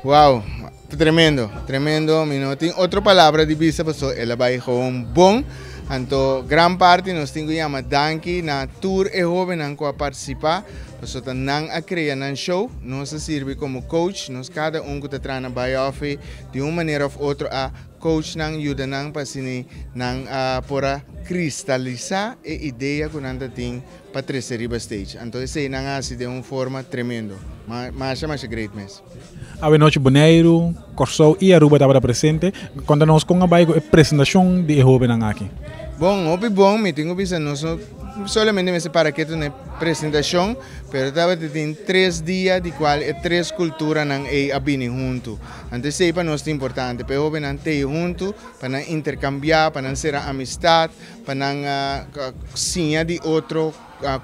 Wow, tremendo, tremendo. Mi no tin otro palabra di bisa paso el a bai gewoon bon. Anto gran parti nos tin ku yama danki na tur e hóbennan ku a partisipá, paso ta nan a krea nan show. Nos a sirbi komo coach, nos kada un ku ta traha na Bai Òf di un manera òf otro a coach nan, yuda nan pa asina nan a por a kristalisá e idea ku nan ta tin pa trese riba stage. Anto esei nan a hasi den un forma tremendo. Masha masha great mes. Awe nochi Boneiru, Kòrsou i Aruba tabata presente. Konta nos kon a bai ku e presentashon di e hóbennan aki. Bon, hopi bon. Mi tin ku bisa nos no solamente mester para ketu na e presentashon, pero tabata tin tres dia di kual e tres kulturanan ei a bini huntu. Anto esei pa nos ta importante, pa e hóbennan tei huntu, pa nan interkambiá, pa nan sera amistat, pa nan siña di otro,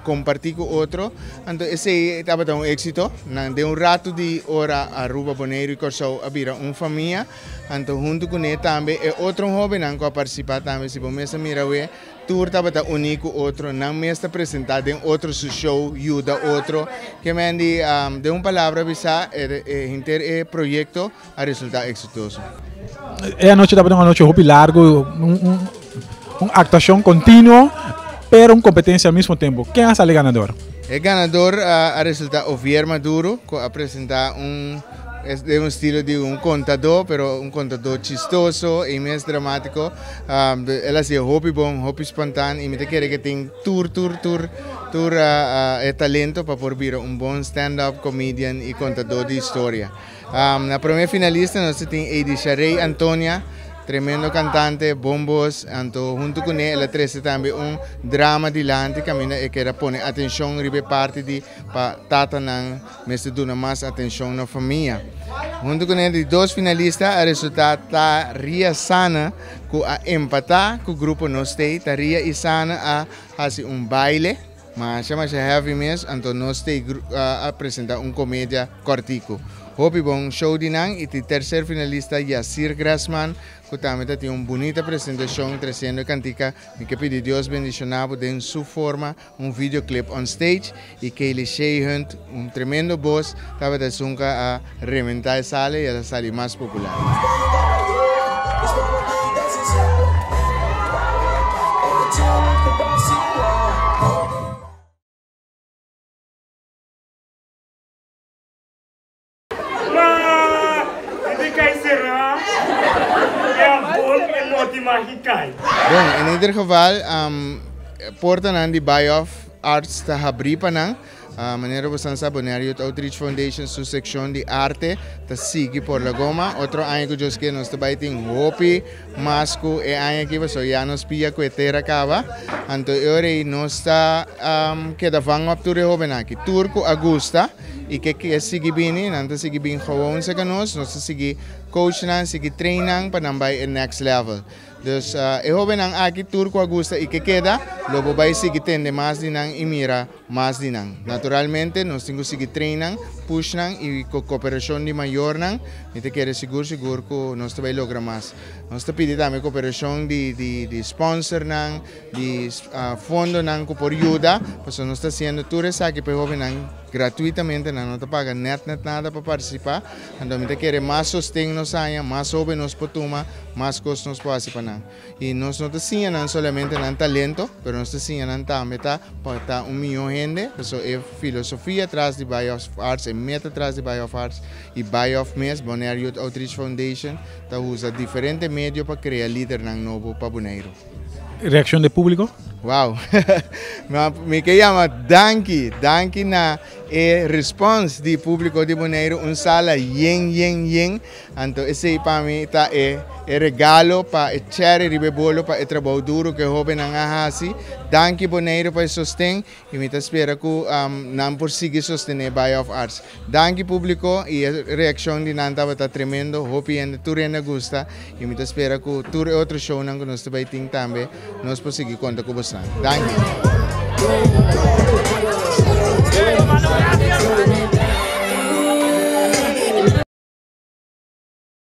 kompartí ku otro. Anto esei tabata un éksito. Nan den un ratu di ora Aruba, Boneiru i Kòrsou a bira un famia. Anto huntu kuné tambe e otro hóbennan ku a partisipá tambe, si bo mes a mira awe, tur tabata uní ku otro. Nan mes ta presentá den otro su show, yuda otro. Ke men di, den un palabra bisá, e henter e proyekto a resultá eksitoso. E anochi tabata un anochi hopi largu, un aktuashon kontinuo, pero un kompetensia al mismo tempu. Ken a sali ganador? E ganador a resultá Ovier Maduro, ku a presentá un den un estilo di un kontadó, pero un kontadó chistoso i mes dramátiko. El a hasié hopi bon, hopi spontan i mi ta kere ke tin tur tur tur tur e talento pa por bira un bon stand-up comedian i kontadó di historia. Na prome finalista nos ta tin Ady Sharey Antonia, tremendo cantante, bon bos, anto hunto cune el a trece tambe un drama dilanti caminda e keda pone atencion riba e parti di pa tatanan mester duna mas atencion na famia. Hunto cune di dos finalista a resulta ta Ria Sana cu a empata cu grupo Nos Tey, ta Ria y Sana a haci un baile. Masha masha heavy mes, anto nos te a presenta un comedia cortico. Hopi bon show di nan y ti tercer finalista Yasir Gressman cu tambe ta tin un bunita presentacion treciendo e cantica Mi ke pidi Dios bendiciona bo den su forma, un videoclip on stage y Kaylee Shea Hunt un tremendo bos tabata esun cu a reventa e sala y el a sali mas popular. Ma, di kai será e abon e no tin magi kai. Bon, in ieder geval, portanan di Bay of Arts ta habrí pa nan. Manera bosan sa, Bonaire Youth Outreach Foundation su sekshon di arte ta sigui por la goma. Otro aña ku Dios ke nos ta bai tin hopi mas ku e aña aki pasobra ya nos pia ku e tera kaba. Anto e ora ei nos ta keda van op tur e hobennan aki. Tur ku a gusta i ke ke sigui bini, nan ta sigui bin gewoon serka nos. Nos ta sigui coach nan, sigui train nan pa nan bai e next level. Dus e hobennan aki tur ku a gusta i ke keda, lo bo bai sigui tende mas di nan i mira Mas di nan. Naturalmente nos tin ku sigui train nan, push nan i ku koperashon di mayornan mi ta kere sigur sigur ku nos ta bai logra mas. Nos ta pidi tambe koperashon di di di sponsornan, di fondonan ku por yuda pasobra nos ta hasiendo tur esaki pa e hobennan gratuitamente, nan no ta paga nèt nèt nada pa partisipá. Anto mi ta kere mas sosten nos haña, mas hoben nos por tuma, mas kos nos por hasi pa nan. I nos no ta siña nan solamente nan talento, pero nos ta siña nan tambe ta pa ta un mihó hende. Pasobra e filosofia tras di Bay of Arts, e meta tras di Bay of Arts i Bay of mes, Bonaire Youth Outreach Foundation, ta usa diferente medio pa krea lidernan nobo pa Boneiru. Reakshon di públiko? Wow! Mi ke yama danki, danki na e respons di públiko di Boneiru, un sala yen yen yen. Anto esei pa mi ta e e regalo pa e cherry riba e bolo pa e trabou duro ku e hobennan a hasi. Danki Boneiru pa e sosten i mi ta spera ku nan por sigui sostené Bay of Arts. Danki públiko i e reakshon di nan tabata tremendo, hopi hende, tur hende a gusta i mi ta spera ku tur e otro shownan ku nos ta bai tin tambe nos por sigui konta ku bosnan. Danki.